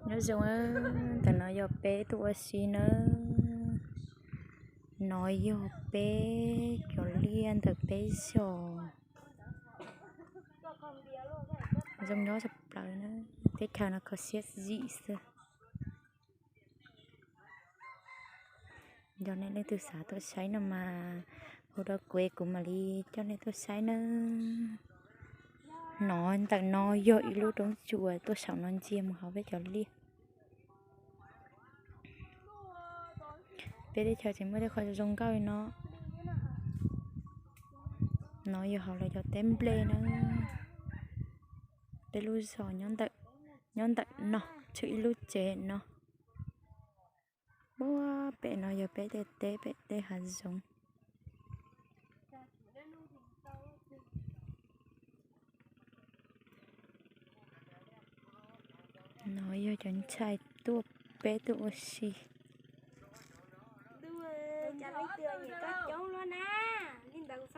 Nyob zoo, ntawm no yog peb tuaj ua si nawb. No yog peb cov liaj ntawm peb zos. Zoo nyob tshaj plaws na, teb chaws no kho siab zim xwb. Yog nej leej twg xav tuaj saib no mas hu rau kuv, kuv mam li coj nej tuaj saib nawb. No ntawm no yog ib lub roob tsuas tuaj saum no ntsia mus hauv peb cov liaj. Peb teb chaws tseem muaj tej qhov zoo nkauj li no. No yog hauv lawv cov teb nplej na. Peb lub zos nyob ntawm no, tshuav ib lub tsev no. Ua pem no yog peb tej teb, pem tej hav zoov. No yog cov ntxhais tuaj, peb tuaj ua si.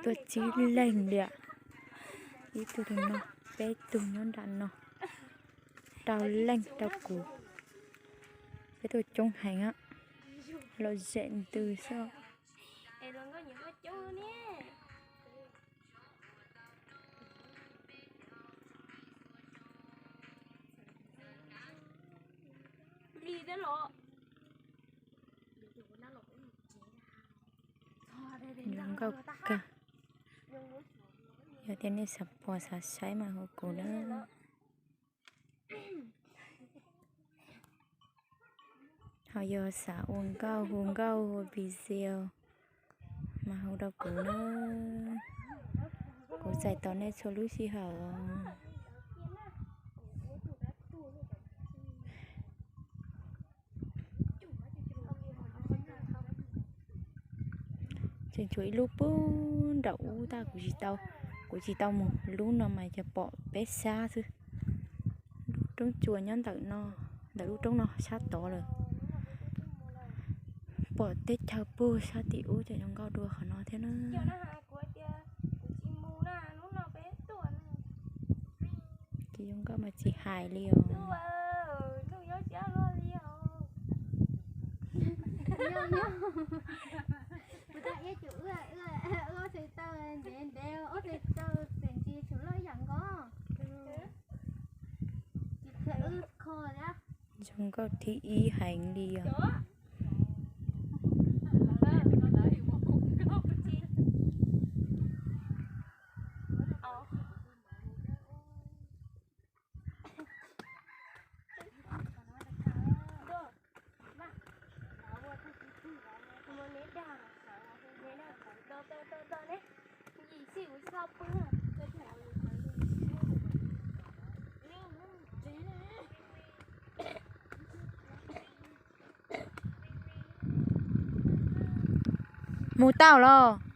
Tuaj tsib leeg li, ib tug li no, peb tug nyob nram no, rau leej rau kuv. Peb tuaj coob heev, lom zem ntws xwb. Zoo nkauj kawg. Yog tias nej xav pom xav saib mas hu kuv na. Ho yog xav ua nkauj, hu nkauj hu video mas hu rau kuv na. Kuv txais tos nej txhua lub sij hawm. Tseem tshuav ib lub pub nram ub tab kuv tsis tau, kuv tsis tau mus. Lub no mas yog pom peb sab xwb. Lub roob tsuas nyob ntawm no, ntawm lub roob no sab tod lawm. Pom teb chaws puag sab tim ub ces zoo nkauj dua qhov no thiab na. Ces zoo nkauj mas tsis hais li os. Zoo nkauj thib ib heev li os. Mus tau los?